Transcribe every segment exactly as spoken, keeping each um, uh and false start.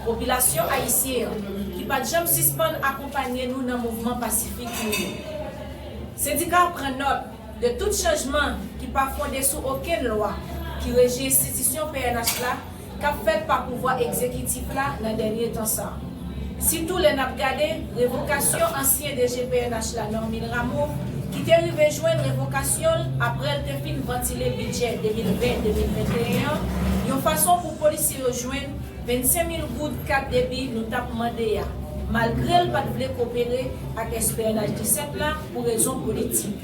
Popilasyon ayisyen an, ki pa t janm sispann akonpanye nou nan mouvman pasifik nou yo. Sendika a pran nòt de tout chanjman ki pa fonde sou okenn lwa ki reji enstitisyon P N H la k ap fèt pa pouvwa egzekitif la nan dènye tan sa a. Sitou lè n ap gade revokasyon ansyen D G P N H la, Normil Rameau, ki te rive jwenn revokasyon l apre l te fin vantile bidjè de mil ven de mil venteyen an, yon fason pou polisye yo jwenn vennsenk mil goud kat debi nou t ap mande a, malgre l pa t vle kopere ak S P N H disèt la pou rezon politik.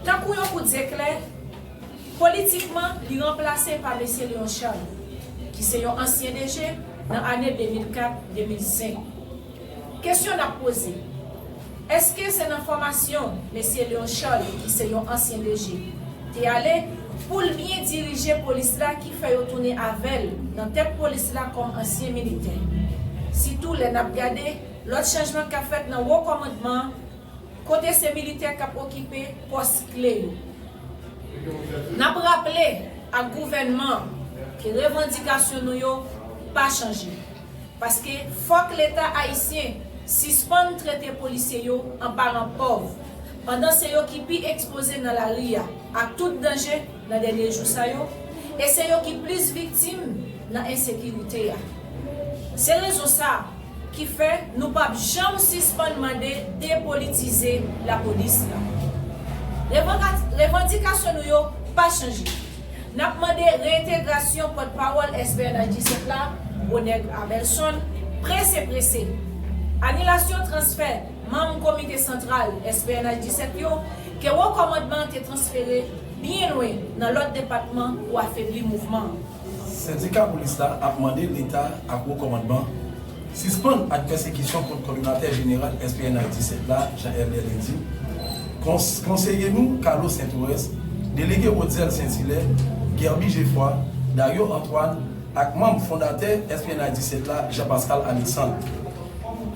Tankou yon kout zeklè, politikman, li ranplase pa Mesye Léon Charles, ki se yon ansyen D G nan ane de mil kat de mil senk. Kesyon n ap poze, èske se nan fòmasyon Mesye Léon Charles, ki se yon ansyen D G, te ale pou l byen dirije polis la ki fè yo tounen avè l nan tèt polis la kòm ansyen militè? Sitou lè n ap gade lòt chanjman k ap fèt nan wo kòmandman an, kote se militè k ap okipe pòs kle yo. N ap raple ak gouvènman an ke revandikasyon nou yo pa chanje. Paske fòk Leta ayisyen sispann trete polisye yo an paran pòv, pandan se yo ki pi ekspoze nan lari a ak tout danje nan dènye jou sa yo, e se yo ki plis viktim nan ensekirite a. Se rezon sa a ki fè nou p ap janm sispann mande depolitize lapolis la. Revanka-, revandikasyon nou yo pa chanje. N ap mande reyentegrasyon pòtpawòl S P N H disèt la, Gwo Nèg Abelson, prese prese. Anilasyon transfè manm komite santral S P N H disèt yo ke wo kòmandman an te transfere byen lwen nan lòt depatman pou afebli mouvman an. Sendika polis la ap mande Leta ak wo kòmandman sispann ak pèsekisyon kont kòdonatè jeneral S P N H disèt la, Jean Elder Lundi, kons-, konseye nou, Carlos Saint-Orens, delege Rotzel Saint-Hilaire, Guerby Geffroy, Dario Antoine, ak manm fondatè S P N H disèt la, Jean Pascal Alexandre.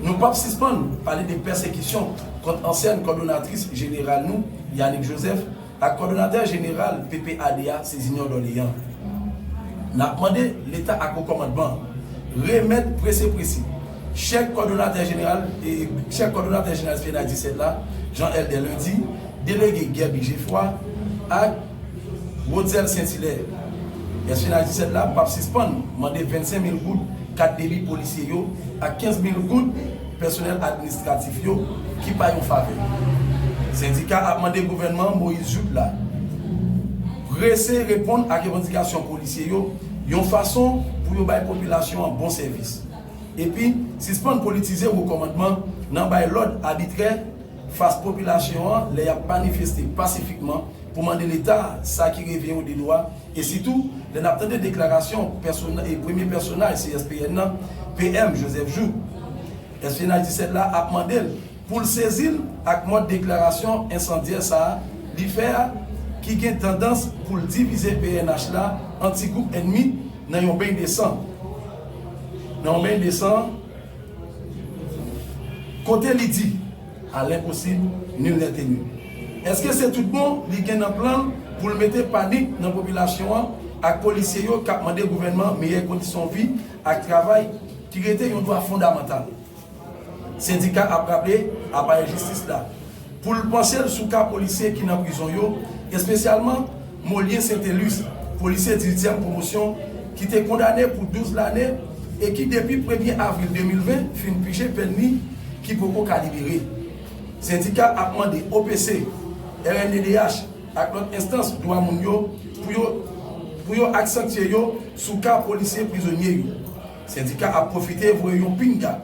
Nou p ap sispann pale de pèsekisyon kont ansyèn kòdonatris jeneral nou, Yanick Joseph, ak kòdonatè jeneral P P A D a, Cézinor Dorléans. N ap mande Leta ak wo kòmandman remèt prese prese chèk kòdonatè jeneral, e, chèk kòdonatè jeneral S P N H disèt la, Jean Elder Lundi, delege Guerby Geffroy, ak Rotzel Saint-Hilaire. S P N H disèt la p ap sispann mande vennsenk mil goud kat debi polisye yo ak kenz mil goud pèsonèl administratif yo ki pa yon favè. Sendika ap mande gouvènman Moïse Jouthe la prese reponn ak revandikasyon polisye yo yon fason pou yo bay popilasyon an bon sèvis. Epi, sispann politize wo kòmandman nan bay lòd abitrè fas popilasyon an lè y ap manifeste pasifikman pou mande Leta sa ki revyen yo de dwa, e sitou lè n ap tande deklarasyon pèsona-, e premye pèsonaj C S P N nan, P M Joseph Jouthe. S P N H disèt la ap mande l pou l sezi l ak mòd deklarasyon ensandyè sa a li fè a, ki gen tandans pou l divize P N H la an ti gwoup ènmi nan yon beny de san. Nan yon beny de san, kote li di, à l'impossible, nul n'est tenu. Èske se tout bon li gen nan plan l pou l mete panik nan popilasyon an ak polisye yo k ap mande gouvènman meyè kondisyon vi ak travay ki rete yon dwa fondamantal? Sendika ap raple aparèy jistis la pou l panche l sou ka polisye ki nan prizon yo, espesyalman Molien Saintelus, polisye dizityèm pwomosyon ki te kondane pou douz lane e ki depi premye avril de mil ven fin pije pèn li ki poko ka libere. Sendika ap mande O P C, R N D D H ak lòt enstans dwa moun yo pou yo, pou yo aksantye yo sou ka polisye prizonye yo. Sendika ap pwofite voye yon pinga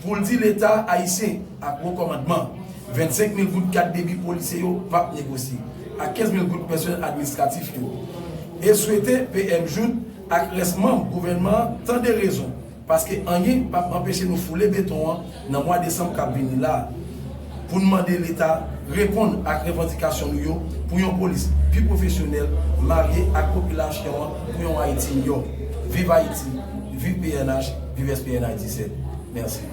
pou l di Leta ayisyen ak wo kòmandman, vennsenk mil goud kat debi polisye yo p ap negosye, ak kenz mil goud pèsonèl administratif yo, e swete P M Jouthe ak rès manm gouvènman an tande rezon, paske anyen p ap anpeche nou foule beton an nan mwa desanm k ap vini la a, pou n mande Leta reponn ak revandikasyon nou yo pou yon polis pi pwofesyonèl, marye ak popilasyon an, pou yon Ayiti miyò. Viv Ayiti, viv P N H, viv S P N H disèt. Mèsi.